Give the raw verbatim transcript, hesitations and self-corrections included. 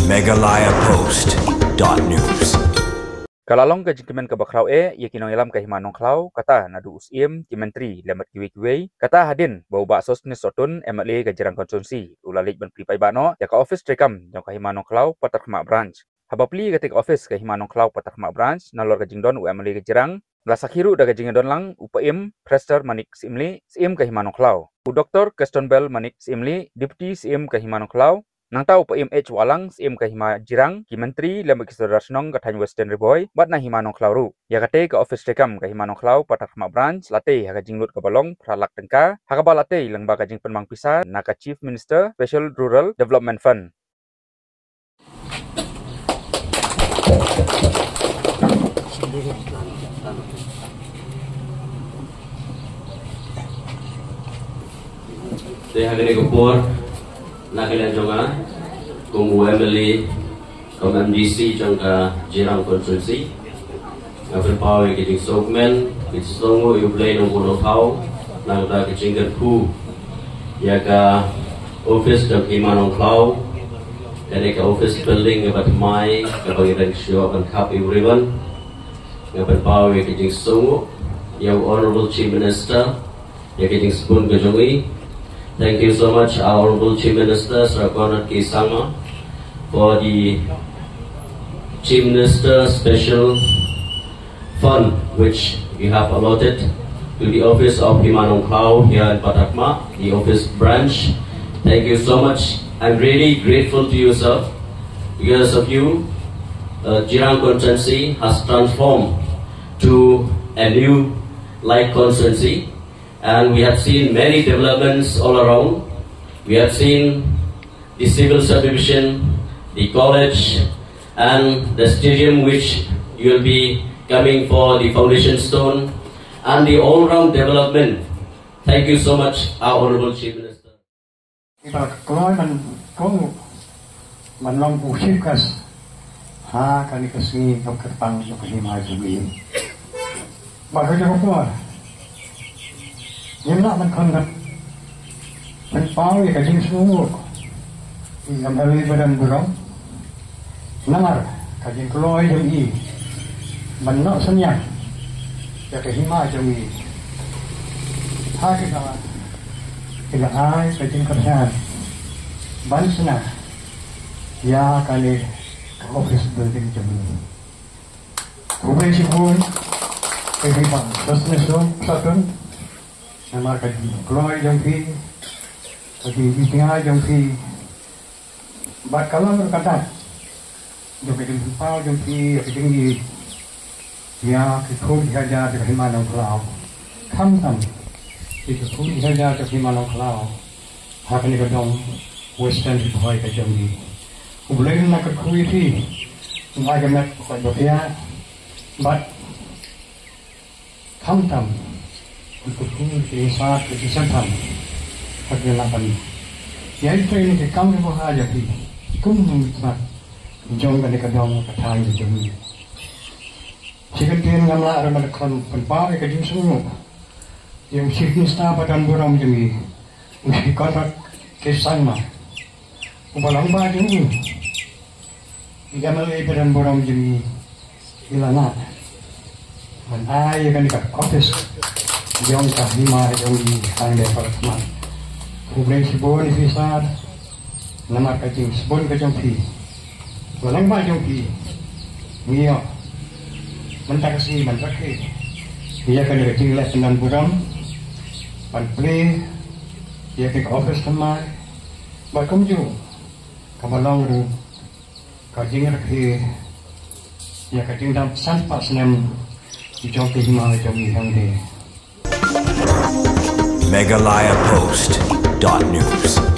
Meghalaya Post dot news. Ka la long ka jingkmen kaba khraw eh ïa ki nongïalam ka Hima Nongkhlaw, kata naduh u Syiem, ki Myntri lem bad kiwei kiwei, kata hadien ba u Bah Sosthenes Sohtun, M L A ka Jirang Constituency, u la leit ban plie paidbah noh ïa ka office treikam jong ka Hima Nongkhlaw Patharkhmah Branch. Haba plie ïa katei ka office ka Hima Nongkhlaw Patharkhmah Branch nalor ka jingdon u M L A ka Jirang, la sakhi ruh da ka jingdon lang u Paiem Prester Manik Syiemlieh, Syiem ka Hima Nongkhlaw, u Doktor Kerstonbell Manik Syiemlieh, Deputy Syiem ka Hima Nongkhlaw, nangta u Paiem H Wahlang, Syiem ka Hima Jirang, ki Myntri lem bad ki Sordar Shnong ka thaiñ Western Ri Bhoi bad na Hima Nongkhlaw ruh. Ïa katei ka office treikam ka Hima Nongkhlaw Patharkhmah Branch la tei ha ka jinglut kaba long phra lak tyngka, ha kaba la tei lyngba ka jingpynmang pisa na ka Chief Minister Special Rural Development Fund. Te ha kane ka por, na ka liang jong nga kum u M L A, kum M D C jong ka Jirang Constituency, nga pynpaw ïa ka jingsngewkmen, ka jingsngewnguh ïa U Blei Nongbuh Nongthaw na ka bynta ka jingkyrkhu ïa ka office jong ka Hima Nongkhlaw, kane ka office building kaba thymmai kaba ngi dang shu ban khap ïa u ribbon. Nga pynpaw ïa ka jingsngewnguh ïa u Honorable Chief Minister ïa ka jingsbun ka jong i. Thank you so much, our Honorable Chief Minister, Sir Conrad K Sangma, for the Chief Minister Special Fund which you have allotted to the office of Hima Nongkhlaw here in Patharkhmah, the office branch. Thank you so much. I'm really grateful to you, sir. Because of you, uh, Jirang constituency has transformed to a new light constituency, and we have seen many developments all around. We have seen the civil subdivision, the college, and the stadium which you will be coming for the foundation stone, and the all-round development. Thank you so much, our Honorable Chief Minister. Iba kloi man kong man long ku chief guest ha kane ka sngi ka kyrpang jong ka hima jong ngi. Ba ka jong ka por ngim lah ban kham ban pynpaw ïa ka jingsngewnguh ïa ka M L A ba don burom. Namar ka jingkloi jong i ban noh synñiang ïa ka hima jong i. Ha kaba i la ai ka jingkyrshan ban shna ïa kane ka office building jong i. Khublei shibun ïa phi Bah Sosthenes Sohtun namar ka jingkloi jong phi, ka jingjngai jong phi. Bad ka long ruh ka dak jong ka jingpynpaw jong phi ïa ka jong ngi ïa ki khun ki hajar jong ka hima Nongkhlaw. Khamtam ïa ki khun ki hajar jong ka hima Nongkhlaw ha kane ka dong Western Ri Bhoi ka jong ngi. U Blei un nang kyrkhu ïa phi, un ai ka met ka koit ba phi ïa bad khamtam un kyrkhu ïa ki sat ïa ki sat tam ha kane ka ban ïa ïa trei ïa ki kam kiba ha ïa phi kum nongtrei jong kane ka dong ka thaiñ ka jong ngi. Shi kyntien ngam lah ruh ban khlem pynpaw ïa ka jingsngewnguh ïa u Chief Minister ba don burom jong ngi, u Shri Conrad K Sangma, uba long bah jong ngi. I M L A ba don burom jong ngi i la nang ban ai ïa kane ka office jong ka hima jong ngi hangne ha Patharkhmah. Khublei shibun ïa phi sir namar ka jingsbun ka jong phi. Ka long bah jong phi. Ngi ïoh mynta ka sngi ban rakhe ïa kane ka jingleh pyndon burom ban plie ïa kane ka office thymmai. Bad kumjuh kaba long ruh ka jingrakhe ïa ka jingdap san spah snem jong ka hima jong ngi hangne. Meghalaya Post dot news.